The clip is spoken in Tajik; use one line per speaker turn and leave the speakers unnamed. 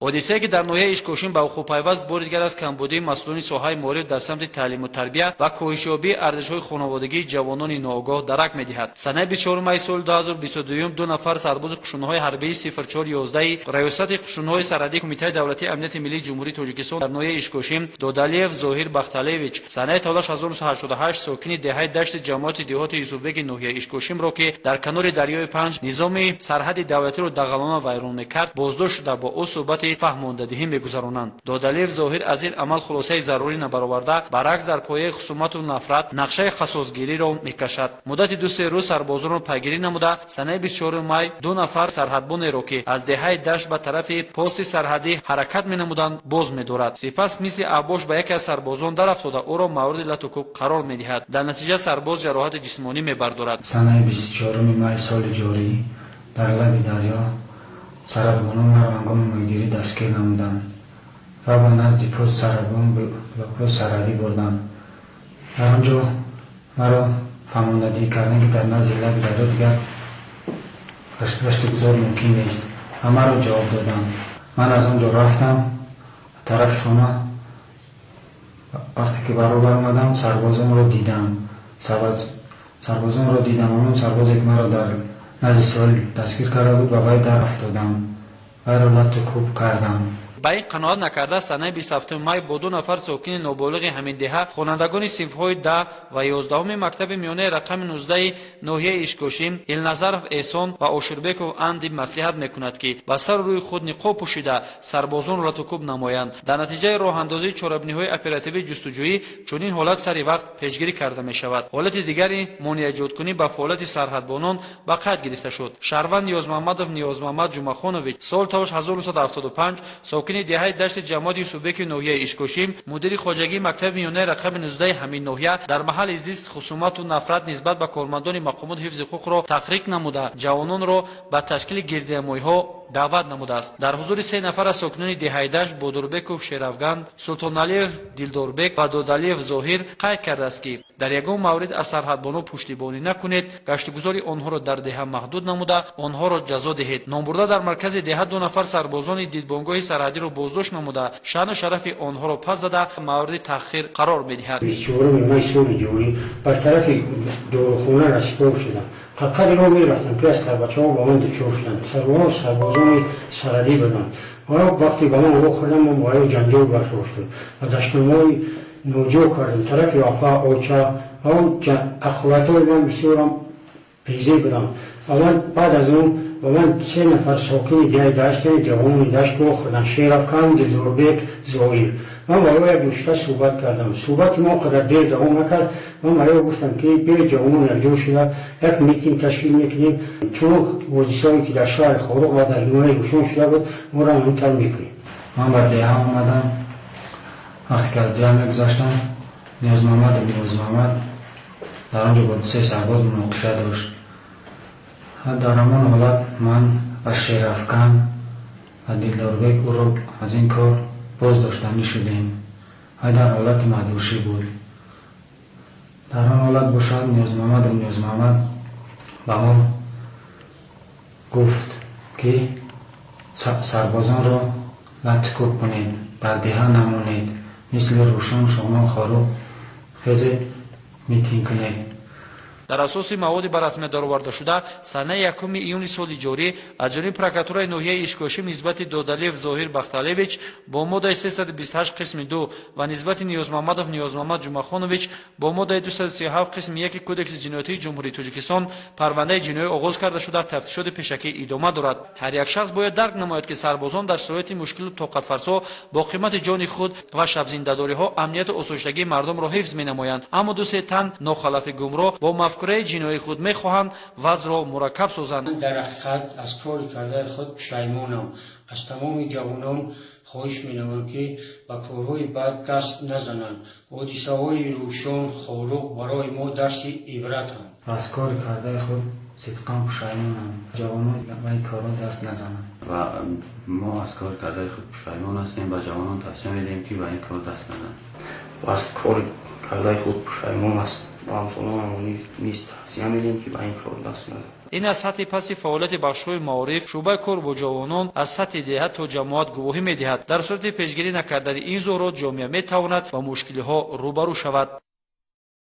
Ҳодисае, ки дар ноҳияи Ишкошим ба вуқӯъ пайваст, бори дигар аз камбудии масъулони соҳаи маориф дар самти таълиму тарбия ва коҳишёбии арзишҳои хонаводагии ҷавонони ноогоҳ дарак медиҳад. Санаи 24 майи соли 2022 ду нафар сарбози қушунҳои ҳарбии 0411 Раёсати қушунҳои сарҳадии Кумитаи давлатии амнияти миллии Ҷумҳурии Тоҷикистон дар ноҳияи Ишкошим, Додалиев Зоҳир Бахталиевич, санаи таваллудаш 1988, сокини деҳаи Дашти ҷамоати деҳоти Юсуфбеги ноҳияи Ишкошимро, ки дар канори дарёи Панҷ низоми сарҳади давлатиро дағалона вайрон мекард, боздошт шуда, бо ӯ суҳбати фаҳмондадиҳӣ мегузаронанд. Додалиев Зоҳир аз ин амал хулосаи зарурӣ набароварда, баръакс, дар пояи хусумату нафрат нақшаи қасосгириро мекашад. Муддати 2-се рӯз сарбозонро пайгирӣ намуда, санаи 24 май ду нафар сарҳадбонеро, ки аз деҳаи Дашт ба тарафи пости сарҳадӣ ҳаракат менамуданд, боз медорад. Сипас мисли авбош ба яке аз сарбозон дарафтода, ӯро мавриди латукӯб қарор медиҳад. Дар натиҷа сарбоз ҷароҳати ҷисмонӣ мебардорад.
Санаи 24 май соли ҷорӣ дар лаби дарё сарҳадбонон маро ҳангоми моҳигирӣ дастгир намуданд ва ба назди пост сарҳадбон блокпост сарҳадӣ бурданд. Дар он ҷо маро фаҳмондадиҳӣ карданд, ки дар назди лаби дарё дигар гашту гузор мумкин нест, ва маро ҷавоб доданд. Ман аз он ҷо рафтам тарафи хона. Вақте ки баробар омадам, сарбозонро дидам. Сарбозонро дидам. Ҳамон сарбозе, ки маро дар назди соҳил дастгир карда буд, ба вай дар афтодам, вайро лату кӯб кардам.
Ба ин қаноат накарда, санаи 27 май бо ду нафар сокини ноболиғи ҳамин деҳа, хонандагони синфҳои 10 ва 11-уми мактаби миёнаи рақами 19 ноҳияи Ишкошим, Илназаров Эҳсон ва Ошурбеков Анди маслиҳат мекунад, ки ба сару рӯи худ ниқоб пӯшида, сарбозонро латукӯб намоянд. Дар натиҷаи роҳандозии чорабиниҳои оперативии ҷустуҷӯӣ чунин ҳолат сари вақт пешгирӣ карда мешавад. Ҳолати дигари монеаэҷодкунӣ ба фаъолияти сарҳадбонон ба қайд гирифта шуд. Шаҳрванд Ниёзмуҳаммадов Ниёзмуҳаммад Ҷумъахонович, соли таваллудаш 1975, сокини деҳаи Дашти ҷамоати Юсуфбеки ноҳияи Ишкошим, мудири хоҷагии мактаби миёнаи рақами 19 ҳамин ноҳия, дар маҳалли зист хусумату нафрат нисбат ба кормандони мақомоти ҳифзи ҳуқуқро таҳрик намуда, ҷавононро ба ташкили гирдиҳамоиҳо даъват намудааст. Дар ҳузури се нафар аз сокинони деҳаи Дашт, Бодурбеков Шерафган, Султоналиев Дилдорбек ва Додалиев Зоҳир, қайд кардааст, ки дар ягон маврид аз сарҳадбонон пуштибонӣ накунед, гаштугузори онҳоро дар деҳа маҳдуд намуда, онҳоро ҷазо диҳед. Номбурда дар маркази деҳа ду нафар сарбозони дидбонгоҳи сарҳадиро боздошт намуда, шаъну шарафи онҳоро пас зада, мавриди таҳқир қарор медиҳад.
24 май соли ҷорӣ бар тарафи дорухона расипор шудам. Қадри роҳ мерафтам, ки аз карбачаҳо ба ман дучор шуданд. Сарбозони сарҳадӣ буданд. Вақте ба ман вохӯрдам, ман бо ё ҷанҷол бархӯрд шудам ва дашномҳои ноҷо кардам тарафи апа, оча ва он ақоватҳои ман бисёрам безеб буданд. Ва ман баъд аз он ба ман се нафар сокини деҳаи Даштани ҷавонони Дашт вохӯрданд: Шерафкан, Дилдорбек, Зоир. Ман ба ё як дӯшта суҳбат кардам. Суҳбати мо қадар дер давом накард. Ман ба ё гуфтам, ки биё, ҷавонон якҷо шуда як митинг ташкил мекунем, чун ҳодисаое, ки дар шаҳри Хоруғ ва дар ноҳияи Рӯшон шуда буд, моро ҳамин тавр мекунем.
Ман ба деҳа омадам. Вақте ки аз деҳа мегузаштам, Ниёзмуҳаммадов Ниёзмуҳаммад дар он ҷо бо дусе сарбоз муноқиша дошт. Дар ҳамон ҳолат ман ва Шерафкан ва Дилдорбек ӯро аз ин кор боздоштанӣ шудем. Вай дар ҳолати мадҳушӣ буд. Дар он ҳолат бошад, Ниёзмуҳаммадов Ниёзмуҳаммад ба мо гуфт, ки сарбозонро латукӯб кунед, дар деҳа намонед, мисли Рӯшон, Шоғнон, Хоруғ хезед, митинг кунед.
Дар асоси маводи ба расмият даровардашуда, санаи 1 июни соли ҷорӣ аз ҷониби прокуратураи ноҳияи Ишкошим нисбати Додалиев Зоҳир Бахталевич бо моддаи 328 қисми 2 ва нисбати Ниёзмуҳаммадов Ниёзмуҳаммад Ҷумъахонович бо моддаи 237 қисми 1 Кодекси ҷиноятии Ҷумҳурии Тоҷикистон парвандаи ҷиноӣ оғоз карда шуда, тафтишоти пешакӣ идома дорад. Ҳар як шахс бояд дарк намояд, ки сарбозон дар шароити мушкилу тоқатфарсо бо қимати ҷони худ ва шабзиндадориҳо амнияту осоиштагии мардумро ҳифз менамоянд, аммо ду-се тан нохалафи гумроҳ бо мафкураи ҷиноии худ мехоҳанд вазъро мураккаб созанд.
Дар ҳақиқат аз кори кардаи худ пушаймонам. Аз тамоми ҷавонон хоҳиш менамоям, ки ба корҳои бад даст назананд. Ҳодисаҳои Рӯшон, Хоруғ барои мо дарси ибратанд.
Аз кори кардаи худ сидқан пушаймонам. Ҷавонон ба ин корҳо даст назананд.
Ва мо аз кори кардаи худ пушаймон ҳастем, ба ҷавонон тавсия медиҳем, ки ба ин кор даст назананд.
Аз кори кардаи худ пушаймон аст. Ба ҳамсолонамон низ тавсия медиҳем, ки ба ин кор даст назананд.
Ин аз сатҳи пасти фаъолияти бахшҳои маориф, шӯъбаи кор бо ҷавонон аз сатҳи деҳа то ҷамоат гувоҳӣ медиҳад. Дар сурати пешгирӣ накардани ин зуҳурот, ҷомеа метавонад ба мушкилиҳо рӯбарӯ шавад.